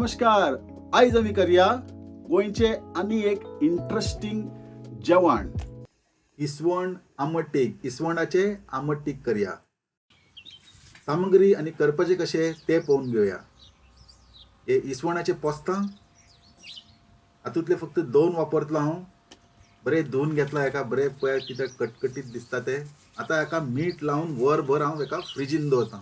नमस्कार. आयज आमी करया गोंयचे आनी एक इंट्रस्टींग जेवण, इसवण आमट तीख. इसवणाचे आमट तीख करया. सामग्री आनी करपाचें कशें तें पळोवन घेवया. हे इसवणाचे पोस्तां, हातूंतले फक्त 2 वापरतलो हांव. बरें धुवन घेतला हेका, बरें पळय कितें कटकटीत दिसता तें. आतां हेका मीठ लावन वरभर हांव हेका फ्रिजीन दवरता.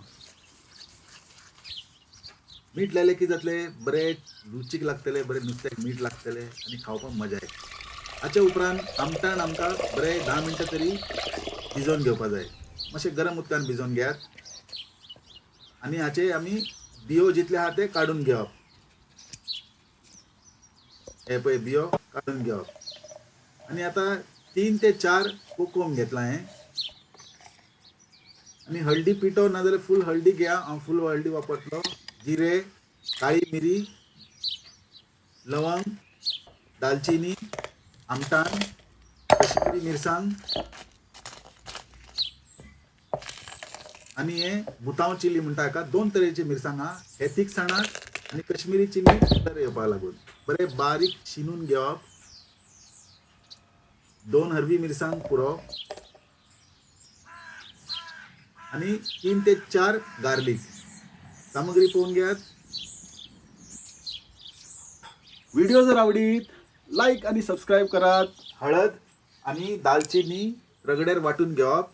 मीठ लायलें की जातलें, बरें रुचीक लागतलें, बरें नुस्त्याक मीठ लागतलें आनी खावपाक मजा येता. हाचे उपरांत आमटाण आमकां बरें 10 मिनटां तरी भिजोवन घेवपा जाय. मातशें गरम उदकान भिजोवन घेयात आनी हाचे आमी बियो जितले आहा ते काडून घेवप. हे पळय बियो काडून घेवप. आनी आतां 3 ते 4 कोकम घेतला हें. आनी हळदी पिठो ना जाल्यार फूल हळदी घेया, हांव फूल हळदी वापरतलो. जिरे, काळी मिरी, लवंग, दालचिनी, आमटाण, कश्मीरी मिरसांग आनी हे बुतांव चिली म्हणटा हेका. 2 तरेचे मिरसांग आहा, हे तिखसाणाक आनी कश्मीरी चिली कलर येवपाक लागून. बरें बारीक शिनून घेवप. 2 हरवी मिरसांग पुरो आनी 3 ते 4 गार्लीक. सामग्री पळोवन घेयात. व्हिडिओ जर आवडीत लायक आनी सबस्क्रायब करात. हळद आनी दालचिनी रगड्यार वांटून घेवप.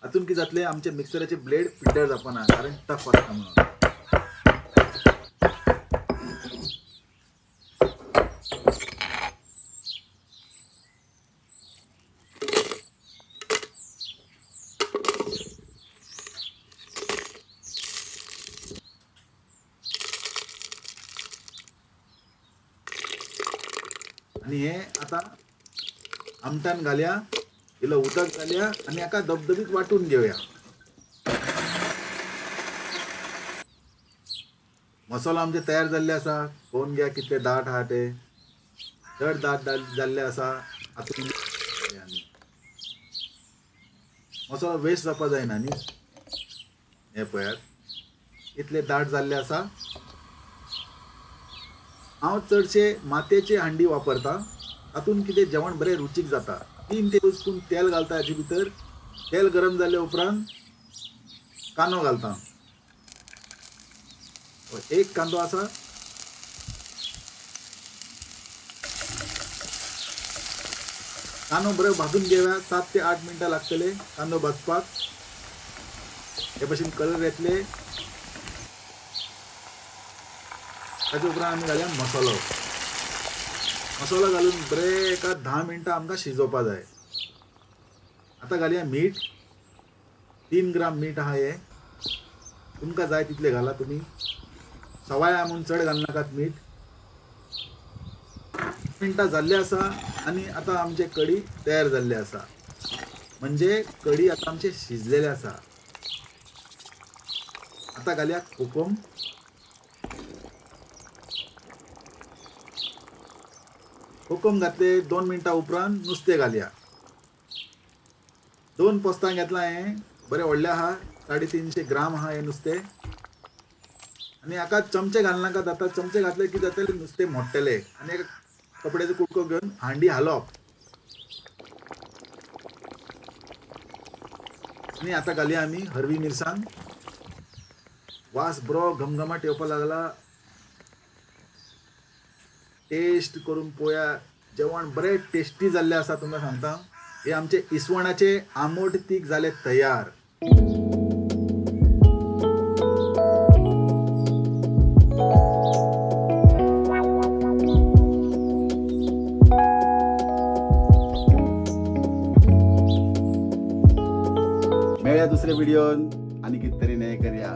हातून कितें जातलें, आमचे मिक्सराचे ब्लेड पिड्ड्यार जावपाना, कारण टफ आसता म्हणून. आनी हे आतां आमटान घालया, इल्लो उदक घालया आनी हाका धबधबीत वांटून घेवया. मसालो आमचे तयार जाल्ले आसा. पळोवन घ्या कितले दाट आहा ते, चड दाट जाल्ले आसा. हातूंत आमी मसालो वेस्ट जावपा जायना न्ही. हे पळयात इतले दाट जाल्ले आसा. हांव चडशे मातयेचे हांडी वापरता, तातूंत कितें जेवण बरें रुचीक जाता. 3 टेबल स्पून तेल घालता हाचे भितर. तेल गरम जाले उपरांत कांदो घालता. 1 कांदो आसा. कांदो बरो भाजून घेवया. 7 ते 8 मिनटां लागतले कांदो भाजपाक. हे भशेन कलर येतले. ताचे उपरांत आमी घालया मसालो. मसालो घालून बरें एका 10 मिनटां आमकां शिजोवपा जाय. आतां घालया मीठ. 3 ग्राम मीठ आहा हें, तुमकां जाय तितलें घाला तुमी. सवाय आहा म्हूण चड घालनाकात मीठ. मिनटां जाल्ली आसा आनी आतां आमचे कडी तयार जाल्ली आसा. म्हणजे कडी आतां आमचे शिजलेले आसा. आतां घालया कोकम. कोकम घातले 2 मिनटां उपरांत नुस्तें घालया. 2 पोस्तां घेतलां हें, बरें व्हडलें आहा, 350 ग्राम आहा हें नुस्तें. आनी हाका चमचे घालनाकात. आतां चमचे घातले की जातलें नुस्तें मोडटलें. आनी एक कपड्याचो कुडको घेवन हांडी हालोवप. आनी आतां घालया आमी हरवी मिरसांग. वास बरो घमघमाट येवपाक लागला. टेस्ट करून पळोवया. जेवण बरें टेस्टी जाल्लें आसा, तुमकां सांगता. हे आमचे इसवणाचे आमट तीख जाले तयार. मेळया दुसऱ्या व्हिडिओन आनी कितें तरी नवें करया.